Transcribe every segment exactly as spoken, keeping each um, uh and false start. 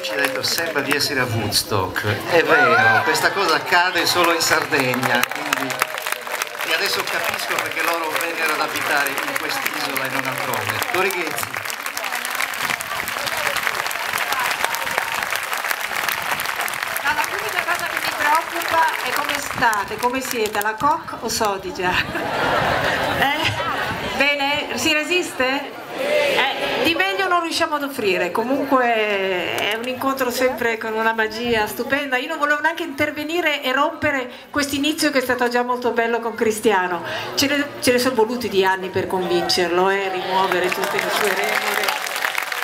Ci ha detto: "Sembra di essere a Woodstock." È vero, questa cosa accade solo in Sardegna, quindi, e adesso capisco perché loro vennero ad abitare in quest'isola e non altrove. Dorighezzi. No, la unica cosa che mi preoccupa è come state, come siete, alla coque o sodigia? Eh? Bene, si resiste? Eh, di meglio non riusciamo ad offrire, comunque è un incontro sempre con una magia stupenda. Io non volevo neanche intervenire e rompere questo inizio che è stato già molto bello con Cristiano. Ce ne, ce ne sono voluti di anni per convincerlo, eh, rimuovere tutte le sue remore,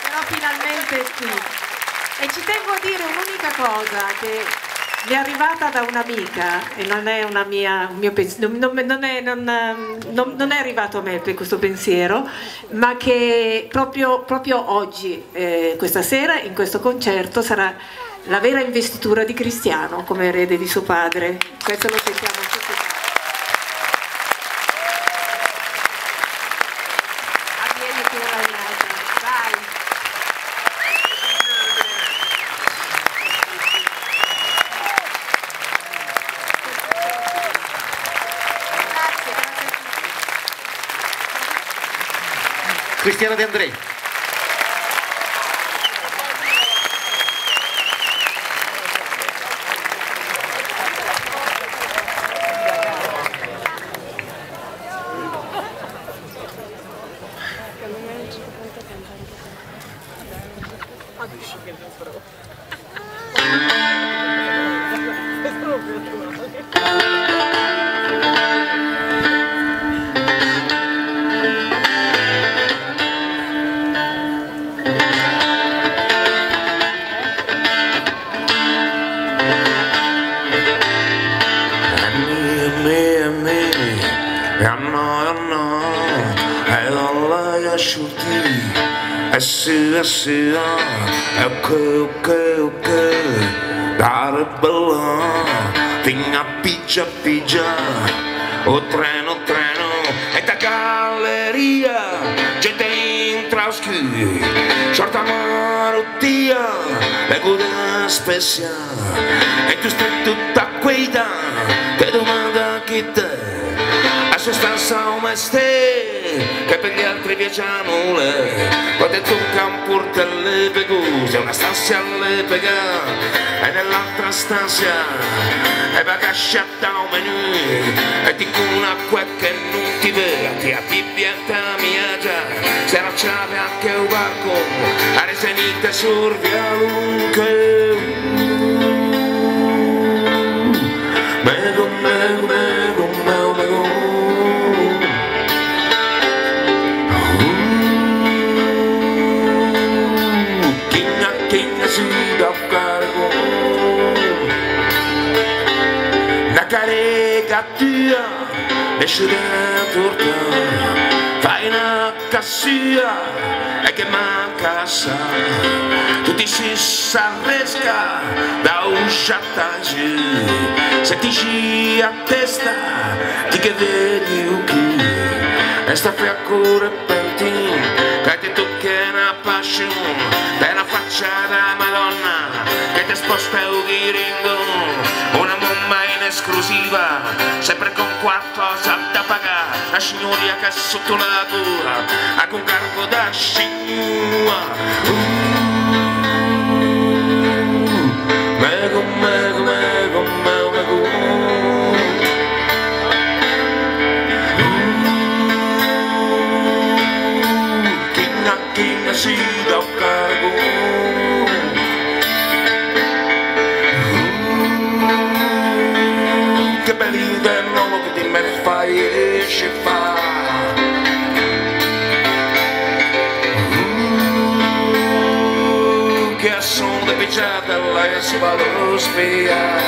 però finalmente è qui. E ci tengo a dire un'unica cosa che mi è arrivata da un'amica, e non è una mia, un mio pens-, non, non, non è, non, non, non è arrivato a me per questo pensiero, ma che proprio, proprio oggi, eh, questa sera, in questo concerto, sarà la vera investitura di Cristiano come erede di suo padre. Questo lo sentiamo tutti quanti. Avvieni tu, Leonardo. Vai. Grazie, grazie a tutti. Cristiano De André. E mi, e mi, e mi, e a no, e a no, e la, la, e a sciurtî, e sì, e sì, e ok, ok, ok, dare bella, fin a pigia, pigia, o treno, treno, e ta galleria, gente intra o scû, sorta marotia, e gode speziâ. E tu stè tutta queita, te domanda chi t'è, a sostansa o mestê, che pe gli altri viagiamo, l'è, quande tocca un portale pegose, una stanzia l'è pegà, e nell'altra stanzia e bagascia da un menù, e ti con una qualche non ti vê, ti a ti pianta mia già, se la ciave anche un barco, a resenite sul vialunque. Mego, mego, mego, mego, mego. Uh, chinga, chinga, si da cargo. Na carega tua, esce da torta, fai na cassua e che manca sa, tutti si s'arresca da un sciataggio, se ti sci a testa, ti che vedi un chi, e sta fea corre pentin, che ti tocche na passion, per la faccia da Madonna, che te sposta u ghiringo, una momma in esclusiva, sempre con qualcosa da pagare, la signoria che è sotto la cura, ha con garbo da signora. Uh, mego, mego, mego, mego, mego. Uh, chinga, chinga, si da cargo. Uh, che bell'idea, no, che ti me fai scifâ. Uh, che a son de picciata, la si va a spiâ.